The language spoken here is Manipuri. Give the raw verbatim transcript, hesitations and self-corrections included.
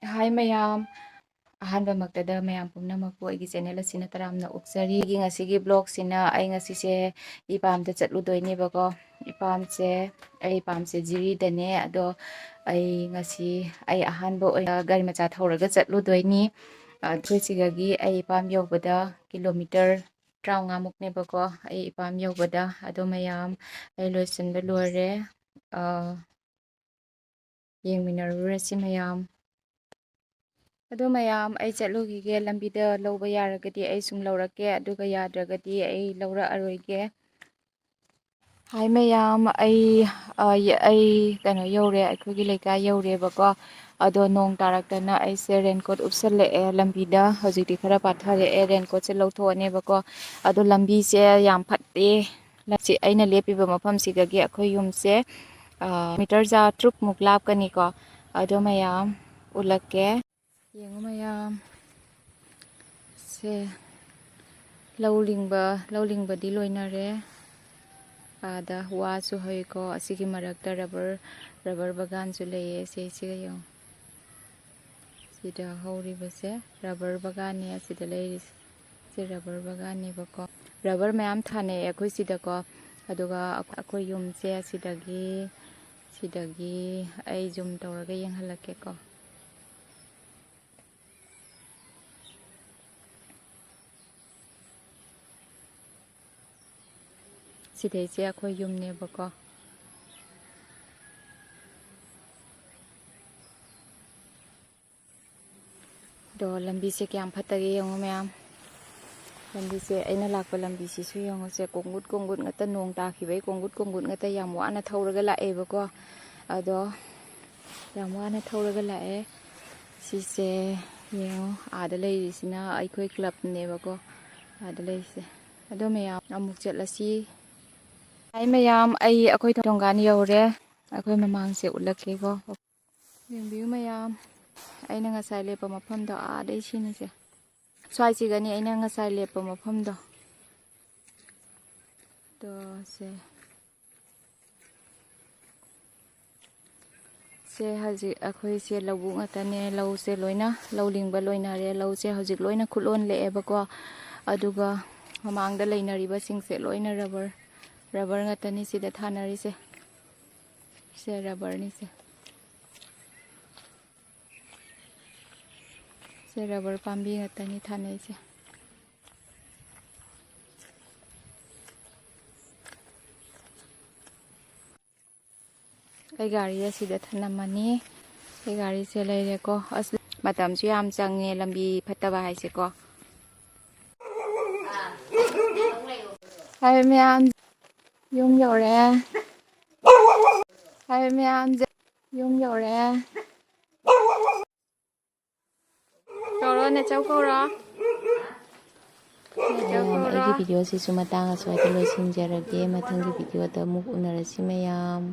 ꯍꯥꯏ ꯃꯌꯥꯝ, ꯑꯍꯥꯟꯕꯃꯛꯇꯗ ꯃꯌꯥꯝ ꯄꯨꯝꯅꯃꯛꯄꯨ ꯑꯩꯒꯤ ꯆꯦꯅꯦꯜ ꯑꯁꯤꯅ ꯇꯔꯥꯝꯅ ꯑꯣꯛꯆꯔꯤ꯫ ꯑꯩꯒꯤ ꯉꯁꯤꯒꯤ ꯕ꯭ꯂꯣꯒꯁꯤꯅ ꯑꯩ ꯉꯁꯤꯁꯦ ꯏꯄꯥꯝꯗ ꯆꯠꯂꯨꯗꯣꯏꯅꯦꯕꯀꯣ꯫ ꯏꯄꯥꯝꯁꯦ, ꯑꯩ ꯏꯄꯥꯝꯁꯦ ꯖꯤꯔꯤꯗꯅꯦ꯫ ꯑꯗꯣ ꯑꯩ ꯉꯁꯤ ꯑꯩ ꯑꯍꯥꯟꯕ ꯑꯣꯏꯅ ꯒꯥꯔꯤ ꯃꯆꯥ ꯊꯧꯔꯒ ꯆꯠꯂꯨꯗꯣꯏꯅꯤ꯫ ꯑꯩꯈꯣꯏ ꯁꯤꯗꯒꯤ ꯑꯩ ꯏꯄꯥꯝ ꯌꯧꯕꯗ ꯀꯤꯂꯣꯃꯤꯇꯔ ꯇꯔꯥꯃꯉꯥꯃꯨꯛꯅꯦꯕꯀꯣ, ꯑꯩ ꯏꯄꯥꯝ ꯌꯧꯕꯗ꯫ ꯑꯗꯣ ꯃꯌꯥꯝ, ꯑꯩ ꯂꯣꯏꯁꯤꯟꯕ ꯂꯣꯏꯔꯦ꯫ ꯑ, ꯌꯦꯡꯃꯤꯟꯅꯔꯨꯔꯁꯤ ꯃꯌꯥꯝ꯫ ꯑꯗꯣ ꯃꯌꯥꯝ, ꯑꯩ ꯆꯠꯂꯨꯈꯤꯒꯦ꯫ ꯂꯝꯕꯤꯗ ꯂꯧꯕ ꯌꯥꯔꯒꯗꯤ ꯑꯩ ꯁꯨꯝ ꯂꯧꯔꯛꯀꯦ, ꯑꯗꯨꯒ ꯌꯥꯗ꯭ꯔꯒꯗꯤ ꯑꯩ ꯂꯧꯔꯛꯑꯔꯣꯏꯒꯦ꯫ ꯍꯥꯏ ꯃꯌꯥꯝ, ꯑꯩ, ꯑ, ꯌ-, ꯑꯩ ꯀꯩꯅꯣ ꯌꯧꯔꯦ, ꯑꯩꯈꯣꯏꯒꯤ ꯂꯩꯀꯥꯏ ꯌꯧꯔꯦꯕꯀꯣ꯫ ꯑꯗꯣ ꯅꯣꯡ ꯇꯥꯔꯛꯇꯅ ꯑꯩꯁꯦ ꯔꯦꯟꯀꯣꯠ ꯎꯞꯁꯜꯂꯛꯑꯦ ꯂꯝꯕꯤꯗ꯫ ꯍꯧꯖꯤꯛꯇꯤ ꯈꯔ ꯄꯥꯊꯔꯛꯑꯦ, ꯔꯦꯟꯀꯣꯠꯁꯦ ꯂꯧꯊꯣꯛꯑꯅꯦꯕꯀꯣ꯫ ꯑꯗꯣ ꯂꯝꯕꯤꯁꯦ ꯌꯥꯝ ꯐꯠꯇꯦ꯫ ꯂꯝꯁꯤ-, ꯑꯩꯅ ꯂꯦꯞꯄꯤꯕ ꯃꯐꯝꯁꯤꯗꯒꯤ ꯑꯩꯈꯣꯏ ꯌꯨꯝꯁꯦ, ꯑ, ꯃꯤꯇꯔ ꯆꯥꯇ꯭ꯔꯨꯛꯃꯨꯛ ꯂꯥꯞꯀꯅꯤꯀꯣ꯫ ꯑꯗꯣ ꯃꯌꯥꯝ ꯎꯠꯂꯛꯀꯦ꯫ ꯌꯦꯡꯉꯨ ꯃꯌꯥꯝ, ꯁꯦ ꯂꯧ ꯂꯤꯡꯕ, ꯂꯧ ꯂꯤꯡꯕꯗꯤ ꯂꯣꯏꯅꯔꯦ꯫ ꯑꯥꯗ ꯋꯥꯁꯨ ꯍꯧꯋꯤꯀꯣ꯫ ꯑꯁꯤꯒꯤ ꯃꯔꯛꯇ ꯔꯕꯔ, ꯔꯕꯔ ꯕꯒꯥꯟꯁꯨ ꯂꯩꯌꯦ꯫ ꯁꯦ, ꯁꯤꯒ ꯌꯦꯡꯉꯨ꯫ ꯁꯤꯗ ꯍꯧꯔꯤꯕꯁꯦ ꯔꯕꯔ ꯕꯒꯥꯟꯅꯦ, ꯑꯁꯤꯗ ꯂꯩꯔꯤꯁꯦ꯫ ꯁꯤ ꯔꯕꯔ ꯕꯒꯥꯟꯅꯦꯕꯀꯣ꯫ ꯔꯕꯔ ꯃꯌꯥꯝ ꯊꯥꯅꯩ ꯑꯩꯈꯣꯏ ꯁꯤꯗꯀꯣ꯫ ꯑꯗꯨꯒ ꯑꯩꯈꯣꯏ ꯌꯨꯝꯁꯦ ꯑꯁꯤꯗꯒꯤ, ꯁꯤꯗꯒꯤ ꯑꯩ ꯖꯨꯝ ꯇꯧꯔꯒ ꯌꯦꯡꯍꯜꯂꯛꯀꯦꯀꯣ꯫ ꯁꯤꯗꯩꯁꯦ ꯑꯩꯈꯣꯏ ꯌꯨꯝꯅꯦꯕꯀꯣ꯫ ꯑꯗꯣ ꯂꯝꯕꯤꯁꯦ ꯀꯌꯥꯝ ꯐꯠꯇꯒꯦ ꯌꯦꯡꯉꯣ ꯃꯌꯥꯝ꯫ ꯂꯝꯕꯤꯁꯦ, ꯑꯩꯅ ꯂꯥꯛꯄ ꯂꯝꯕꯤꯁꯤꯁꯨ ꯌꯦꯡꯉꯣꯁꯦ, ꯀꯣꯡꯒꯨꯠ ꯀꯣꯡꯒꯨꯠ ꯉꯥꯛꯇ, ꯅꯣꯡ ꯇꯥꯈꯤꯕꯩ ꯀꯣꯡꯒꯨꯠ ꯀꯣꯡꯒꯨꯠ ꯉꯥꯛꯇ꯫ ꯌꯥꯝ ꯋꯥꯅ ꯊꯧꯔꯒ ꯂꯥꯛꯑꯦꯕꯀꯣ꯫ ꯑꯗꯣ ꯌꯥꯝ ꯋꯥꯅ ꯊꯧꯔꯒ ꯂꯥꯛꯑꯦ꯫ ꯁꯤꯁꯦ ꯌꯦꯡꯉꯣ, ꯑꯥꯗ ꯂꯩꯔꯤꯁꯤꯅ ꯑꯩꯈꯣꯏ ꯀ꯭ꯂꯕꯅꯦꯕꯀꯣ, ꯑꯥꯗ ꯂꯩꯔꯤꯁꯦ꯫ ꯑꯗꯣ ꯃꯌꯥꯝ ꯑꯃꯨꯛ ꯆꯠꯂꯁꯤ꯫ ꯍꯥꯏ ꯃꯌꯥꯝ, ꯑꯩ ꯑꯩꯈꯣꯏ ꯊꯣꯡꯒꯥꯟ ꯌꯧꯔꯦ꯫ ꯑꯩꯈꯣꯏ ꯃꯃꯥꯡꯁꯦ ꯎꯠꯂꯛꯀꯦꯀꯣ꯫ ꯌꯦꯡꯕꯤꯌꯨ ꯃꯌꯥꯝ, ꯑꯩꯅ ꯉꯁꯥꯏ ꯂꯦꯞꯄ ꯃꯐꯝꯗꯣ ꯑꯥꯗꯩ ꯁꯤꯅꯤꯁꯦ꯫ ꯁ꯭ꯋꯥꯏꯁꯤꯒꯅꯤ ꯑꯩꯅ ꯉꯁꯥꯏ ꯂꯦꯞꯄ ꯃꯐꯝꯗꯣ꯫ ꯑꯗꯣ ꯁꯦ, ꯁꯦ ꯍꯧꯖꯤꯛ ꯑꯩꯈꯣꯏꯁꯦ ꯂꯧꯕꯨꯛ ꯉꯥꯛꯇꯅꯦ꯫ ꯂꯧꯁꯦ ꯂꯣꯏꯅ, ꯂꯧ ꯂꯤꯡꯕ ꯂꯣꯏꯅꯔꯦ꯫ ꯂꯧꯁꯦ ꯍꯧꯖꯤꯛ ꯂꯣꯏꯅ ꯈꯨꯠꯂꯣꯟꯂꯛꯑꯦꯕꯀꯣ꯫ ꯑꯗꯨꯒ ꯃꯃꯥꯡꯗ ꯂꯩꯅꯔꯤꯕꯁꯤꯡꯁꯦ ꯂꯣꯏꯅ ꯔꯕꯔ, ꯔꯕꯔ ꯉꯥꯛꯇꯅꯤ ꯁꯤꯗ ꯊꯥꯅꯔꯤꯁꯦ꯫ ꯁꯦ ꯔꯕꯔꯅꯤ ꯁꯦ꯫ ꯁꯦ ꯔꯕꯔ ꯄꯥꯝꯕꯤ ꯉꯥꯛꯇꯅꯤ ꯊꯥꯅꯩꯁꯦ꯫ ꯑꯩ ꯒꯥꯔꯤ ꯑꯁꯤꯗ ꯊꯅꯝꯃꯅꯤ꯫ ꯑꯩ ꯒꯥꯔꯤꯁꯦ ꯂꯩꯔꯦꯀꯣ꯫ ꯑꯁ, ꯃꯇꯝꯁꯨ ꯌꯥꯝ ꯆꯪꯉꯦ ꯂꯝꯕꯤ ꯐꯠꯇꯕ ꯍꯥꯏꯁꯦꯀꯣ꯫ ꯍꯥꯏ ꯃꯌꯥꯝ, ꯌꯨꯝ ꯌꯧꯔꯦ꯫ ꯍꯥꯏ ꯃꯌꯥꯝꯁꯦ, ꯌꯨꯝ ꯌꯧꯔꯦ꯫ ꯀꯧꯔꯣ, ꯅꯦꯆꯧ ꯀꯧꯔꯣ꯫ ꯅꯦꯆꯧ ꯃꯌꯥꯝ, ꯀꯧꯔꯣ꯫ ꯑꯩꯒꯤ ꯚꯤꯗꯤꯑꯣꯁꯤꯁꯨ ꯃꯇꯥꯡ ꯑꯁ꯭ꯋꯥꯏꯗ ꯂꯣꯏꯁꯤꯟꯖꯔꯒꯦ꯫ ꯃꯊꯪꯒꯤ ꯚꯤꯗꯤꯑꯣꯗ ꯑꯃꯨꯛ ꯎꯅꯔꯁꯤ ꯃꯌꯥꯝ꯫